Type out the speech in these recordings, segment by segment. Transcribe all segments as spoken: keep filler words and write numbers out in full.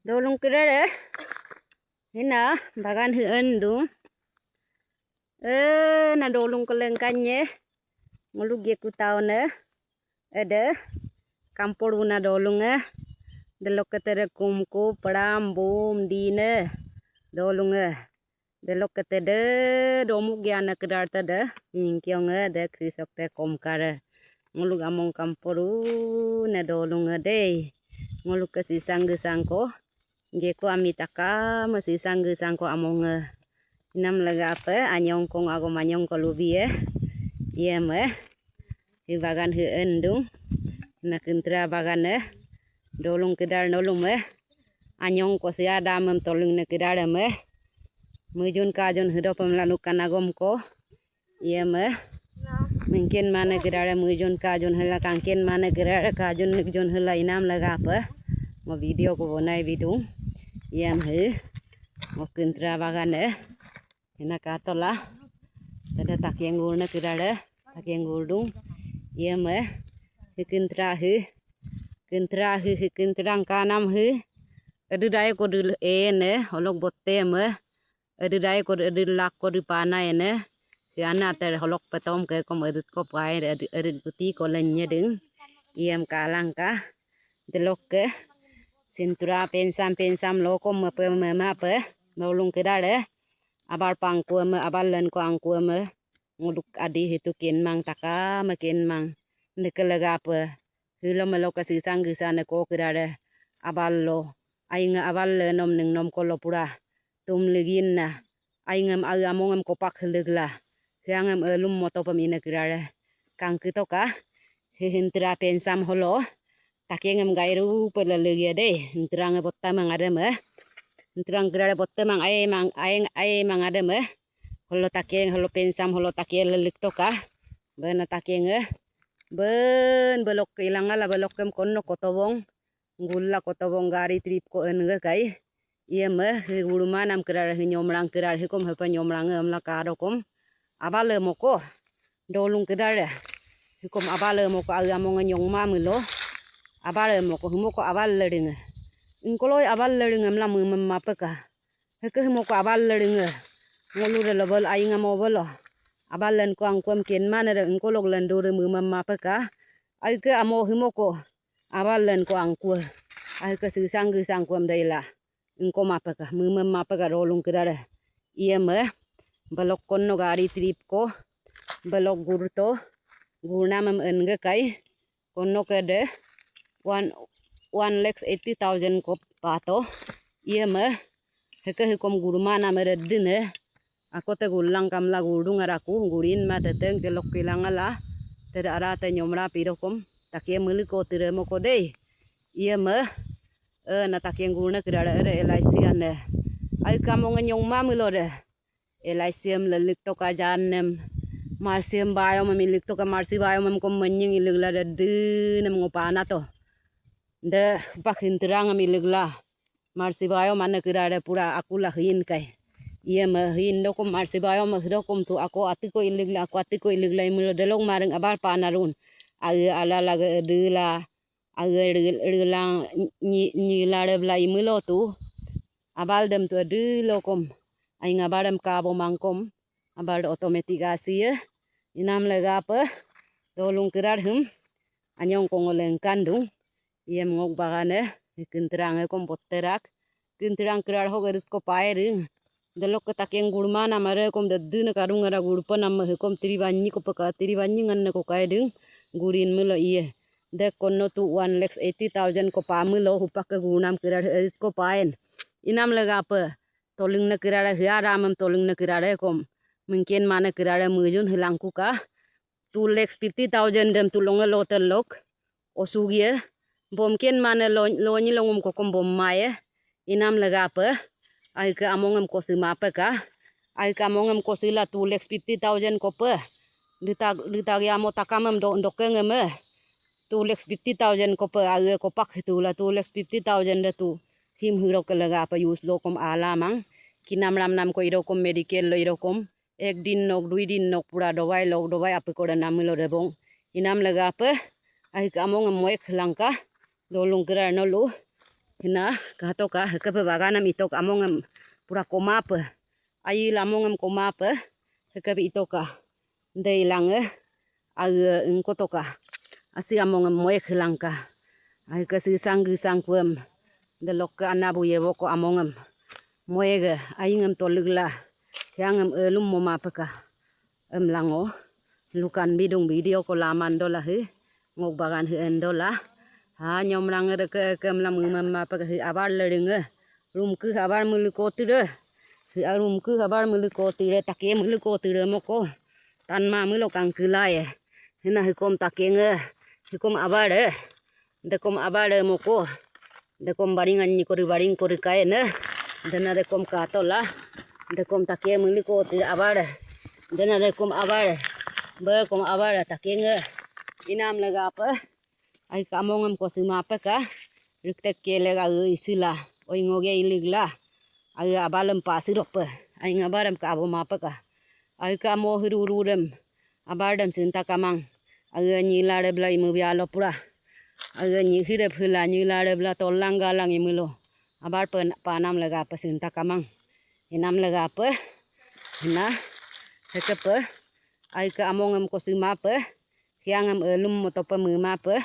Doolung kídare. Hina bagan hien dung. E, na doolung kelengkanye. Ngoluk geku taune. Ede. Kampor una doolunge. Delokke tere kumku, peram, bum, dine. Doolunge. Delokke tede domuk giana kídar tede. Mingkionge de krisok te komkare. Ngoluk among kamporu ne doolunge dei. Ngoluk ke sisang gesangko. Geku ami takame sisang gesangko amonge. Inam legape anyongko agom anyongko lubie. Iyeme. Hi bagan hien dung. Na kintra bagane. Doolung kídar nolume. Anyongko sia damem tolung ne kídareme. Mujun kajun hidopem lanukan agomko. Iyeme. Mingkin mane kídare mujun kajun hela kangkin mane kídare kajun nikjun hela inam legape. Ngo video ko bonai bidung. Iyem hi. Ngo kintra bagane. Hina katola. Tede takiang gulne kídare. Takiang guldung. Iyeme. Hi kintra hi. Kintra hi, hi kintrang kanam hi. Edu dai ko dul ene. Holok botte me. Edu dai ko edu lak ko di pana ene. Hi ana ter holok petom ke kom edut ko pai edu, edu guti ko lenye ding. Iyem kalangka. Delokke. Sintura pensam pensam lokom mepe memape. Nolung kídare. Abar pangkueme, abar lenko angkueme. Ngoluk adi hitu kenmang takame kenmang. Neke legape. Hilo meloke sisang gisa neko kídare. Abar lo. Ainge abar lenom ningnom kolo pura. Tum ligin na. Aingem au amongem kopak hiligla. Hiangem elum motopem ine kídare. Kangkitoka. Hihintra pensam holo. Takengem gairu pele lege dei. Ntrang botta mang ademe. Ntrang kídare botte mang ai mang ai ai mang ademe. Holo takeng, holo pensam, holo takeng lelik toka. Bena takenge. Ben belok ilangala belok kem konno kotobong. Ngulla kotobong gari trip ko enge kai. Iyeme, hi gurmanam kídare, hi nyomrang kídare, hikom hepe nyomrang emla kadokom. Abale moko. Doolung kídare. Hikom abale moko aga monge nyongma milo. Abale moko, himoko abale ringe. Ingkoloi abale ringe emla mumem mapeka. Heke himoko abale ringe. Ngolu de lobel ainga mobelo. Abale lenko angkuem kenmane de ingkolok lendure mumem mapeka. Aike amo himoko. Abale lenko angkue. Aike sisang gisang kuem daila. Ingko mapeka, mumem mapeka doolung kídare. Iyeme, belok konno gari trip ko, belok gurto, gurnamem enge kai, konno kede, one, one lakh eighty thousand ko pato. Iyeme, heke hikom gurmanam ereddine, Akote gullang kamla guldung araku, gurin ma teteng telok kilangala, tere arate nyomra pidokom, takie meli ko tere moko dei. Iyeme, e, na takien gulne kídare ere L I C ane. Ai kamonge nyongma milo de. L I C em lelik toka janem. Marsi em bayom em ilik toka marsi bayom em kom menying ilik la de dinem ngopana to. De bakin terang em ilik la. Marsi bayo mane kídare pura akula hin kai. Iyeme hin dokom marsi bayo me dokom tu ako atiko iligla, ako atiko iligla imilo delok maring abar panarun. Age ala lage edela, age rilang nyi, nyi larebla imilo tu. Abal dem tu edelo kom. Aing abarem kabo mangkom. Abar automatic asi ye. Inam legape. Doolung kídar him. Anyong kongoleng kandung. Iyem ngok bagane, kinterang ekom botterak. Kinterang kídar hok erit ko paering. Delok ke takieng gurmanam are kom dedene kadung ara gurpanam hikom tiri banyi ko peka, tiri banyi nganne ko kaeding. Gurin melo iye. Dek konno tu one lakh eighty thousand ko pamelo hupak ke gurnam kídar erit ko paen. Inam legape. Toling ne kídar hia ramem toling ne kídar ekom. Mungkin mane kídar mujun hilangkuka. Two lakhs fifty thousand dem tulonge lotel lok. Osugie. Bomken mane lo, lonyi longum kokom bom maye. Inam legape. Aike amongem kosi mapeka. Aike amongem kosila two lakhs fifty thousand kope. Ditag, ditagi amo takamem do, dokengeme. Two lakhs fifty thousand kope aike kopak hitula two lakhs fifty thousand de tu. Him hiroke legape use lokom alamang. Kinam ramnam ko irokom medical lo irokom. Ek din nok, dui din nok pura dawai lok, dawai ape kore namilo rebong. Inam legape, aike among em moek langka, doolung kídar nolu, Hina katoka hekepe baganam itok amongem pura komape. Ayi lamongem komape hekepe itoka. Deilange aye ingkotoka. Asi amongem moyek hilangka. Aike sisang gisang kuem. Delokke anabu yewoko amongem. Moyege ayingem toligla. Hiangem elum momapeka. Emlango. Lukan bidung video ko laman dola hi. Ngok bagan hi endola. Ha nyomrang reke eke emlam emem mapeka hi abar leringe. Rumke habar mulu kotire. Hi arumke habar mulu kotire take mulu kotire moko. Tanma mulu kangkilaye. Hina hikom takenge. Hikom abare. Dekom abare moko. Dekom baring anyi kori baring kori kaene. Dena dekom katola. Dekom take mulu kotire abare. Dena dekom abare. Bekom abare takenge. Inam legape. Aike amongem kosimapeka. Riktek kele ga isila. Oi ngoge iligla. Aike abalem pasirope. Aing abarem ka abomapeka. Aike amo hirururem. Abardem sinta kamang. Aike nyilare bla imu bialo pura. Aike nyihirep hila nyilare bla tolang galang imulo. Abar pe panam legape sinta kamang. Inam legape. Hina. Hekepe. Aike amongem kosimape. Hiangem elum motope memape.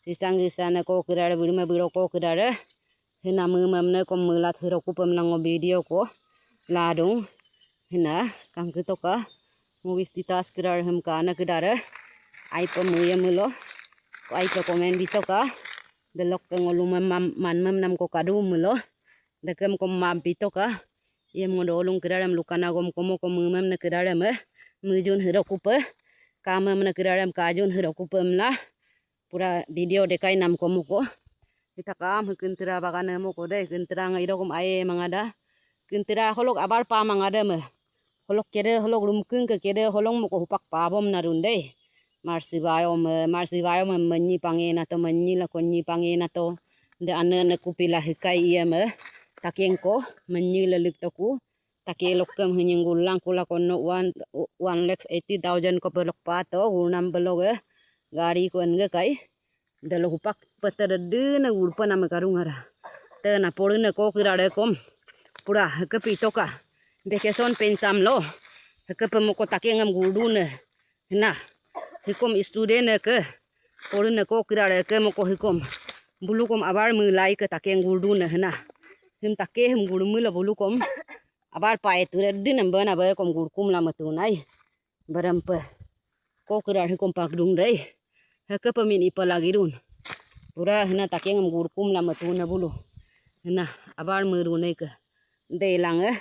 Sisang sisane ko kirare birme biro ko kirare. Hina mememne kom melat hiroku pemnango video ko. Ladung. Hina kangkitoka. Movies titas kirare hem kana kirare. Aipe meyemelo. Ko aipe komen bitoka. Delokke ngolume man memnam ko kadu melo. Dekem kom mabitoka. Iyem ngo dolung kirarem lukana gom komo ko memem ne kirarem eh. Mejun hirokupe. Kamem ne kirarem kajun hirokupe emla. Pura video dekai nam komo ko. Kita kam hi kintira bagan emo ko de kintira ngai dokom aye mangada. Kintira holok abar pa mangada me. Holok kede holok rumkeng ke kede holong moko hupak pabom narun de. Marsi bayo me, marsi bayo me menyi pange nato menyi la konyi pange nato. De ane ne kupila hikai iya me. Takeng ko menyi lelik toku. Take lokkem hinying gulang kula kono one, one lakh eighty thousand ko pelok pato gulnam beloge. Gari ko enge kai. Delo hupak pete dedene gurpa nama karung ara. Te na porine ko kirare kom. Pura hekepe itoka. Vacation pensam lo. Hekepe moko takengem gurdune. Hina. Hikom student ke. Porine ko kirare ke moko hikom. Bulukom abar melai ke takeng gurdune hina. Him take him gurmula bulukom. Abar pae ture dinem bena bekom gurkum lama tunai. Berempe. Ko kirar hikom pagdung dei. Hekepe min ipa lagirun. Pura hina takengem gurkum lama tuna bulu. Hina abar merune ke. Deilange.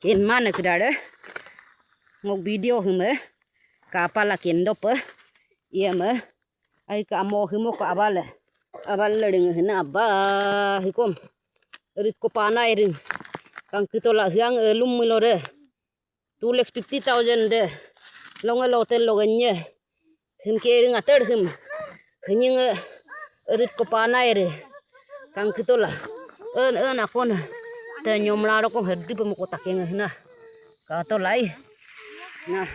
Ken mana kidare. Ngok video hime. Kapala kendope. Iya me. Aike amo himo ko abale. Abale ring hina aba hikom. Erit ko panai ring. Kangkitola hiang elum milore. Two lakh fifty thousand de. Longe lotel logenye. Him kering ater him. Hinying erit ko panai re. Kangkitola. En en akon. Te nyomla roko hedi pemoko takeng hina. Katolai. Nah.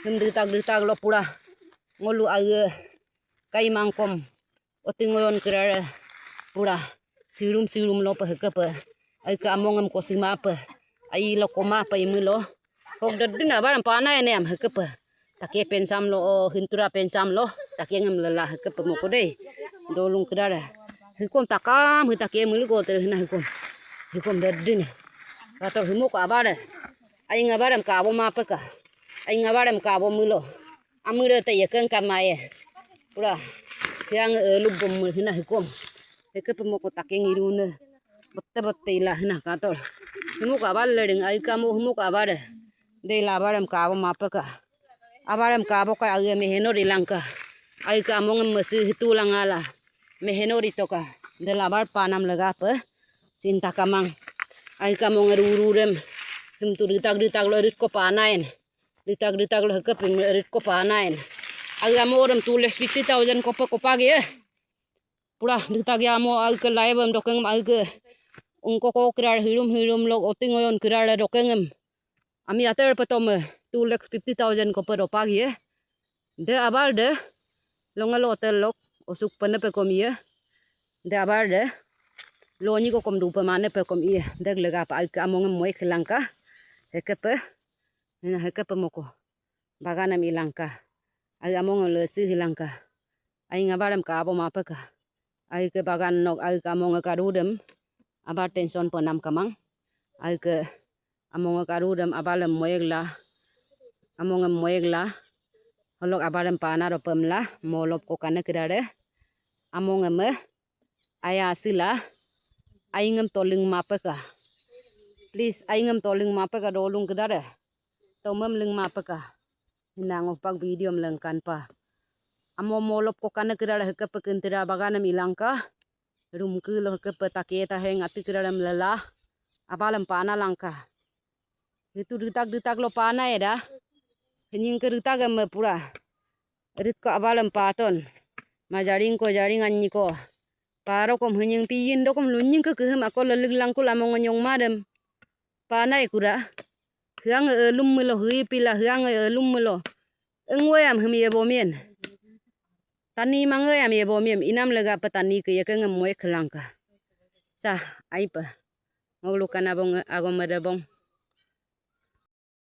Him ditak ditak lo pura. Ngolu aye. Kai mangkom. Oting oyon kirare. Pura. Sirum sirum lo pe hekepe. Aike amongem kosimape. Ai lo komape imilo. Hok dedin abarem panai nem hekepe. Take pensam lo o hintura pensam lo. Takengem lela hekepe moko dei. Dolung kirare. Hikom takam hitake mulu ko tere hina hikom. Hikom dedin. Kator himoko abare. Aing abarem kabo mapeka. Aing abarem kabo milo. Amire te yekeng kamaye. Pura. Siang e lubom hina hikom. Hekepe moko takeng irune. Botte botte ila hina kator. Himoko abal lering aike amo himoko abare. De ila abarem kabo mapeka. Abarem kabo ka aye meheno rilangka. Aike amongem mesi hitu langala. Meheno ritoka. De ila abar panam legape. Sinta kamang. Aike amonge rururem. Him tu ditak ditak lo erit ko panaen. Ditak ditak lo hekepe erit ko panaen. Aike amorem two lakh fifty thousand kope kopage. Pura ditak ya amo aike laibem dokengem aike. Ungko ko kirar hirum hirum lok oting oyon kirar dokengem. Ami ater petome two lakh fifty thousand kope dopagi ye. De abar de longe lo hotel lok osuk pene pekom ye. De abar de Lonyi ko kom dupe mane pe kom iye. Dek legape aike amongem moyek hilangka. Hekepe. Nina hekepe moko. Baganem ilangka. Ai amongem lesi hilangka. Ai ngabarem ka abo mapeka. Aike bagan nok aike amonge kadudem. Abar tension penam kamang. Aike amonge kadudem abalem moyekla. Amongem moyekla. Holok abarem pana ropemla. Molop ko kane kídare. Amongeme. Aya sila. Aingem toling mapeka. Please, aingem toling mapeka dolung kídare. Tomem ling mapeka. Hinang opak video melengkan pa. Amo molop ko kane kídare hekepe kentira baganem ilangka. Rumke lo hekepe take taheng ati kídarem lela. Abalem pana langka. Hitu detak detak lo pana eda. Henying ke detak em pura. Rit ko abalem paton. Ma jaring ko jaring anyi ko. Paro kom henying piyin dokom lunying ke kehem ako lelík langkul among nyong madem. Panai kura. Hiang elum melo hui pila hiang elum melo. Engwe am hem ye bomien. Tani mange am ye bomien. Inam legape tani ke ye ke ngem moyek hilangka. Sa, aipe. Ngolu kana bong agom ada bong.